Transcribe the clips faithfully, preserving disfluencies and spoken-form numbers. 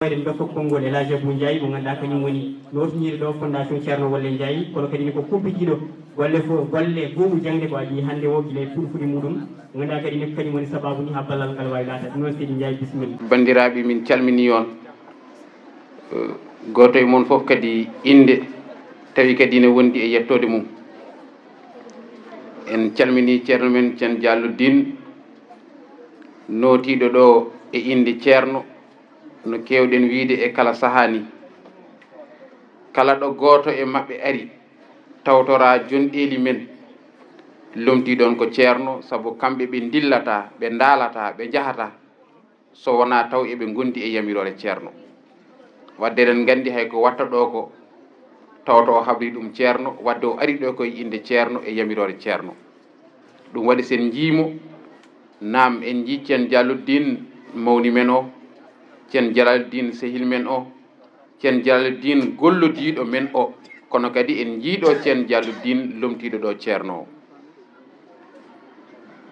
Eɗen jokka konngol e Laajabou Ndiaye, mo ngannduɗaa kañum woni nootiniiɗo ɗo Fondation Ceerno Wolle Ndiaye, kono kadi ne ko kumpitiiɗo golle fof, golle goomu jaŋde ko adii hannde o, gila e fuɗi fuɗi muɗum. Mo ngannduɗaa kadi ne ko kañum woni sabaabu ni haa ballal ngal waawi laataade noon. Seydi Ndiaye, bisimilla. Banndiraaɓe, min calminii on. Eh, gooto e mon fof kadi innde, tawi kadi ne wondi e yettoode mum. En calminii ceerno men, Ceerno Diallo Diin, nootiiɗo ɗo e innde ceerno, no keewɗen wiyde e kala sahaa ni. Kala ɗo gooto e maɓɓe ari, tawtoraa jonɗeeli men, lomtii ɗoon ko ceerno, sabu kamɓe ɓe ndillataa, ɓe ndaalataa, ɓe njahataa, so wonaa taw eɓe ngondi e yamiroore ceerno. Wadde eɗen nganndi hay ko watta ɗo ko, tawto o habri ɗum ceerno, wadde o ari ɗo ko e innde ceerno e yamiroore ceerno. Ɗum waɗi sen njii mo, naam, en njii Ceerno Diallo Diin mawni men o, Ceerno Diallo Diin sehil men o, Ceerno Diallo Diin gollodiiɗo men o, kono kadi en njii ɗo Ceerno Diallo Diin lomtiiɗo ɗo ceerno o.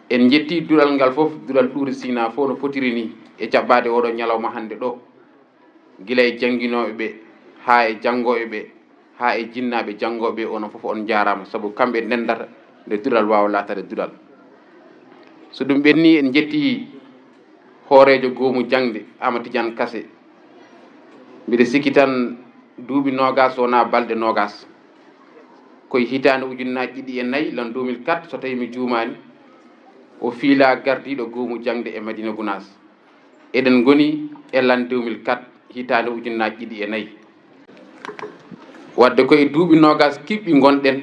En njettii duɗal ngal fof, duɗal Ɗuuri Sina fof no fotiri ni e jaɓɓaade oɗo ñalawma hannde ɗo, gila e jannginooɓe ɓe, haa e janngooɓe ɓe, haa e jinnaaɓe janngooɓe, onon fof on njaaraama, sabu kamɓe ndendata nde duɗal waawa laataade duɗal. So ɗum ɓennii, en njettii hooreejo goomu jaŋde, Aama Tijaan Kase. Mbiɗa sikki tan duuɓi noogaas wonaa balɗe noogaas. Ko e hitaande ujunnaaji ɗiɗi e nayi, l'an deux mille quatre, so tawii mi juumaani, o fiilaa gardiiɗo goomu jaŋde e Madina Gunaas. Eɗen ngoni e l'an deux mille quatre, hitaande ujunnaaji ɗiɗi e nayi. Wadde ko e duuɓi noogaas kiɓɓi ngonɗen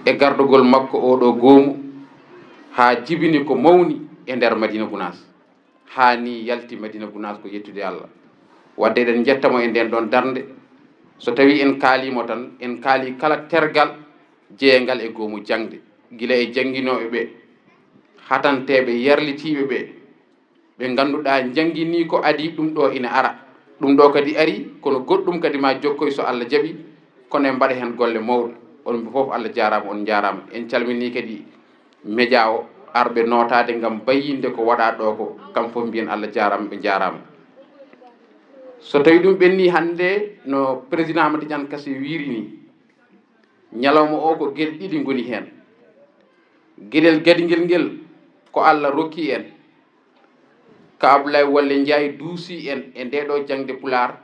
e gardagol makko oo ɗoo goomu, haa jibini ko mawni e nder Madina Gunaas, haa nii yalti Madina Gunaas, ko yettude Allah. Wadde eɗen njetta mo e ndeen ɗoon darnde. So tawii en kaalii mo tan, en kaalii kala tergal jeyeyngal e goomu jaŋde, gila e jannginooɓe ɓe, hatanteeɓe, yarlitiiɓe ɓe, ɓe ngannduɗaa njannginii ko adii ɗum ɗo ina ara. Ɗum ɗo kadi arii, kono goɗɗum kadi maa jokkoy so Allah jaɓi, kono en mbaɗa heen golle mawɗe. On fof Allah jaaraama, on njaaraama. En calminii kadi média o, arɓe nootaade ngam bayyinde ko waɗaa ɗo ko, kam fof mbiyen Allah jaaraama, ɓe njaaraama. So tawii ɗum ɓennii hannde, no président Amadou Tidiane Kassé wiiri nii, ñalawma o ko geɗe ɗiɗi ngoni heen. Geɗel gadingel ngel ko Allah rokki en, ka Abdoulaye Walle Ndiaye duusi en e ndee ɗo jaŋde Pulaar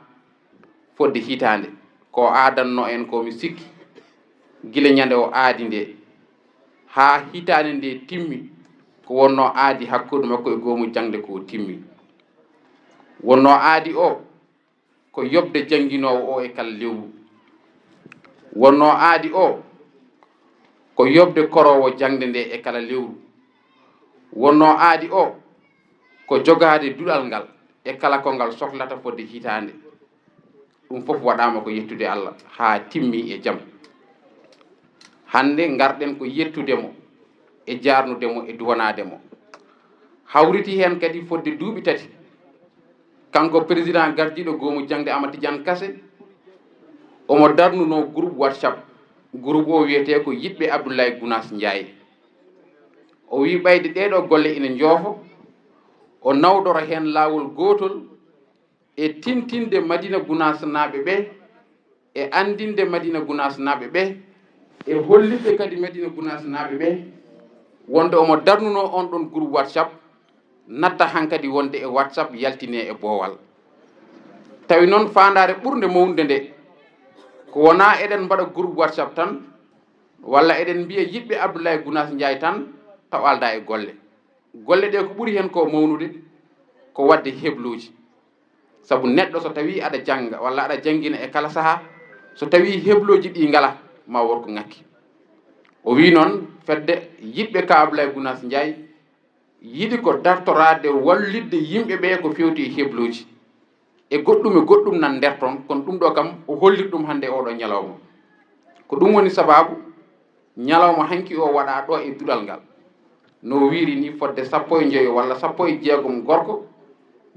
fodde hitaande. Ko o aadanno en ko mi sikki, gila ñande o aadi nde, haa hitaande nde timmi, ko wonno aadi hakkunde makko e goomu jaŋde ko o timmi. Wonno aadi o, ko yoɓde jannginoowo o e kala lewru. Wonno aadi o, ko yoɓde koroowo jaŋde nde e kala lewru. Wonno aadi o, ko jogaade duɗal ngal e kala ko ngal soklata fodde hitaande. Ɗum fof waɗaama ko yettude Allah haa timmi e jam. Hannde ngarɗen ko yettude mo e jaarnude mo e duwanaade mo. Hawriti heen kadi fodde duuɓi tati, kanko président gardiiɗo goomu jaŋde Amadou Tidiane Kassé, omo darnunoo groupe WhatsApp. Groupe o wiyetee ko Yiɗɓe Abdoulaye Gounass Ndiaye. O wii ɓayde ɗee ɗo golle ina njoofo, o nawdora heen laawol gootol e tintinde Madina Gounass naaɓe ɓe, e anndinde Madina Gounass naaɓe ɓe, e hollitde kadi Madina Gounass naaɓe ɓe, wonde omo darnunoo on ɗon groupe WhatsApp, natta hankadi wonde e WhatsApp, yaltine e boowal. Tawi noon faandaare ɓurnde mawnude nde, ko wonaa eɗen mbaɗa groupe WhatsApp tan, walla eɗen mbiya Yiɗɓe Abdoulaye Gounass Ndiaye tan, taw aldaa e golle. Golle ɗe ko ɓuri heen ko mawnude, ko waɗde hebluuji. Sabu neɗɗo so tawii aɗa jannga walla aɗa janngina e kala sahaa, so tawii hebluuji ɗi ngala, ma won ko ŋakki. O wii noon, fedde Yiɗɓe ka Abdoulaye Gounass Ndiaye yiɗi ko dartoraade wallitde yimɓe ɓe ko feewti e hebluuji, e goɗɗum e goɗɗum nan nder toon, kono ɗum ɗo kam o hollit ɗum hannde e oɗo ñalawma. Ko ɗum woni sabaabu ñalawma hanki o waɗaa ɗo e duɗal ngal. No wiiri ni, fodde sappo e njoyo walla sappo e jeegom gorko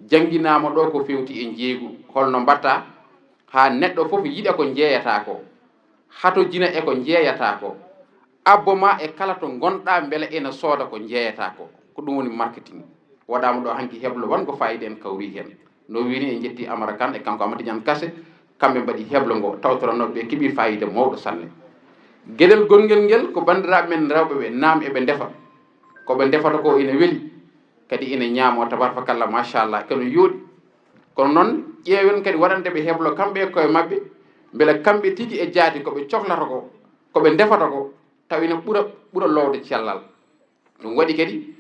jannginaama ɗo ko feewti e njeeygu. Holno mbaɗtaa haa neɗɗo fof yiɗa ko njeeyataa ko, hatojina e ko njeeyataa ko, abbo ma e kala to ngonɗaa mbele ena sooda ko njeeyataa ko. Ko ɗum woni marketing. Waɗaama ɗo hanki heblo wongo faayiida en kawri heen. No wini en njetti Amara Kane e kanko Amadu Tidiane Kase, kamɓe mbaɗi heblo ngo, tawtoranooɓe ɓe keɓi fayida mawɗo sanne. Geɗel gonngel ngel ko banndiraaɓe men rewɓe ɓe, naam eɓe ndefa, ko ɓe ndefata ko ina weli, kadi ina ñaamo, tabarfakalla, machallah, kano yooɗi. Kono noon, ƴeewen kadi waɗande ɓe heblo kamɓe e koye maɓɓe, mbele kamɓe tigi e jaati ko ɓe coklata ko, ko ɓe ndefata ko, taw ina ɓura, ɓura loowde cellal. Ɗum waɗi kadi,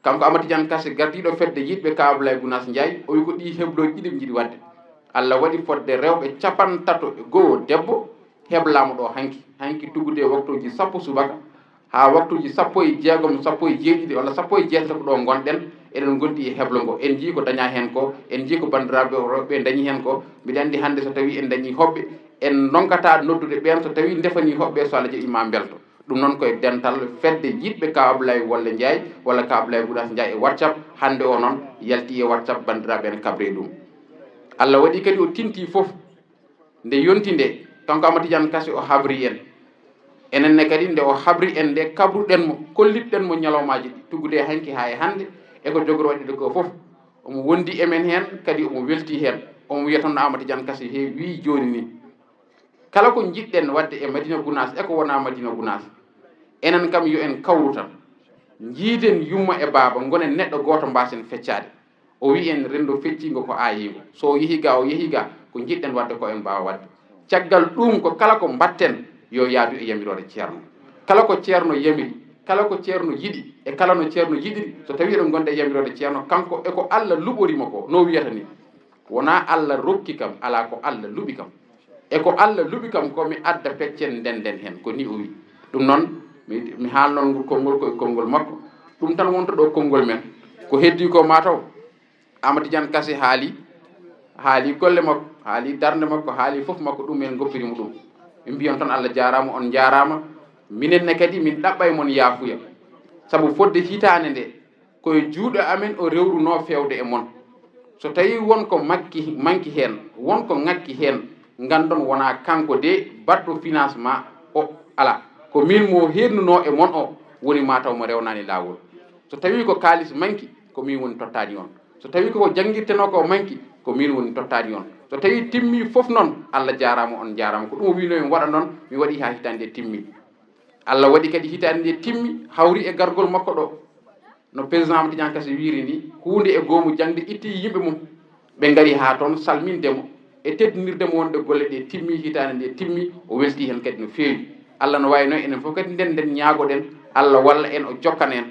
kanko Amadu Tidiane Kase, gardiiɗo fedde yiɗɓe Ka Ablaye Gunaas Njaay, o wi ko ɗi heblooji ɗiɗi ɓe njiɗi waɗde. Allah waɗi fodde rewɓe capantato e go'o debbo heblaama ɗo hanki. Hanki tuggude e waktuuji sappo subaka haa waktuuji sappo e jeegom, sappo e jeeɗiɗi walla sappo e jeetati ko ɗo ngonɗen, eɗen ngondi e heblo ngo. En njii ko dañaa heen ko, en njii ko banndiraaɓe rewɓe ndañi heen ko. Mbiɗa anndi hannde so tawii en ndañii hoɓɓe, en ndonkataa noddude ɓeen, so tawii ndefanii hoɓɓe, so Allah jaɓii ma mbelto. Ɗum noon ko e dental fedde yiɗɓe Ka Ablaye Wolle Njaay walla Ka Ablaye Gunaas Njaay e WhatsApp. Hannde o noon yalti e WhatsApp, banndiraaɓe ene kabree ɗum. Allah waɗi kadi o tinti fof. Nde yonti nde, kanko Amadu Tidiane Kase o habri en. Enen ne kadi nde o habri en nde, kabruɗen mo, kollitɗen mo ñalawmaaji ɗi, tuggude e hanki haa e hannde, e ko jogori waɗde ko fof. Omo wondi e men heen, kadi omo welti heen. Omo wiya tan no Amadu Tidiane Kase he wii jooni ni. Kala ko njiɗɗen waɗde e Madina Gunaas e ko wonaa Madina Gunaas, enen kam yo en kawru tan. Njiiden yumma e baaba, ngonen neɗɗo gooto, mbaasen feccaade. O wiyi en renndo fecciingo ko aayiingo. So o yehi ga, o yehi ga, ko njiɗɗen waɗde ko en mbaawa waɗde. Caggal ɗuum ko kala ko mbaɗten yo yaadu e yamiroore Ceerno. Kala ko Ceerno yamiri, kala ko Ceerno yiɗi, e kala no Ceerno yiɗiri, so tawii eɗen ngonde e yamiroore Ceerno, kanko e ko Allah luɓori mo ko, no wiyata ni. Wonaa Allah rokki kam, alaa ko Allah luɓi kam. E ko Allah luɓi kam ko mi adda peccen ndenden heen, ko ni o wi. Ɗum noon, mi, mi haalnoon ngol konngol ko e konngol makko. Ɗum tan wonta ɗo konngol men. Ko heddi ko mataw Amadu Tidiane Kase haali, haali golle makko, haali darnde makko, haali fof makko, ɗum en ngoppiri mo ɗum. Min mbiyon tan Allah jaaraama, on njaaraama. Minen ne kadi min ɗaɓɓay mon yaafuya. Sabu fodde hitaande nde, ko e juuɗe amen o rewrunoo feewde e mon. So tawii won ko makki, manki heen, won ko ŋakki heen, nganndon wonaa kanko de baɗɗo financement o, alaa. Ko min mo heednunoo e mon o woni mataw mo rewnaani laawol. So tawii ko kaalis manki, ko min woni tottaani on. So tawii ko ko janngirtenoo ko manki, ko min woni tottaani on. So tawii timmii fof noon, Allah jaaraama, on njaaraama. Ko ɗum o wiinoo en waɗa noon, mi waɗi haa hitaande nde timmi. Allah waɗi kadi hitaande nde timmi, hawri e gargol makko ɗo. No président Amadou Tidiane Kase wiiri ni, huunde e goomu jaŋde itti yimɓe mum. Ɓe ngari haa toon salminde mo e teddinirde mo wonde golle ɗe timmi, hitaande nde timmi, o welti heen kadi no feewi. Allah no waawi noon enen fof kadi nden, nden ñaagoɗen, Allah walla en, o jokkana en.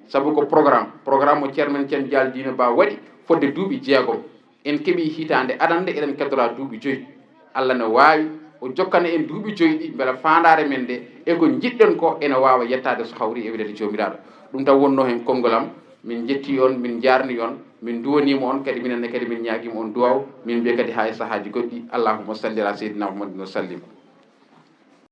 Sabu ko programme, programme mo Ceerno men Ceerno Jaal Diine Ba waɗi fodde duuɓi jeegom. En keɓii hitaande adannde, eɗen keddoraa duuɓi joyi. Allah no waawi, o jokkana en duuɓi joyi ɗi, mbela faandaare men nde, e ko njiɗɗen ko, ene waawa yettaade so hawri e wiɗeede Joomiraaɗo. Ɗum tan wonnoo heen konngol am. Min njettii on, min njaarnii on, min nduwaniima on, kadi minen ne kadi min ñaagiima on duwaaw, min mbiya kadi haa e sahaaji goɗɗi, allahumma salli ala seydina Muhammadin wa sallim.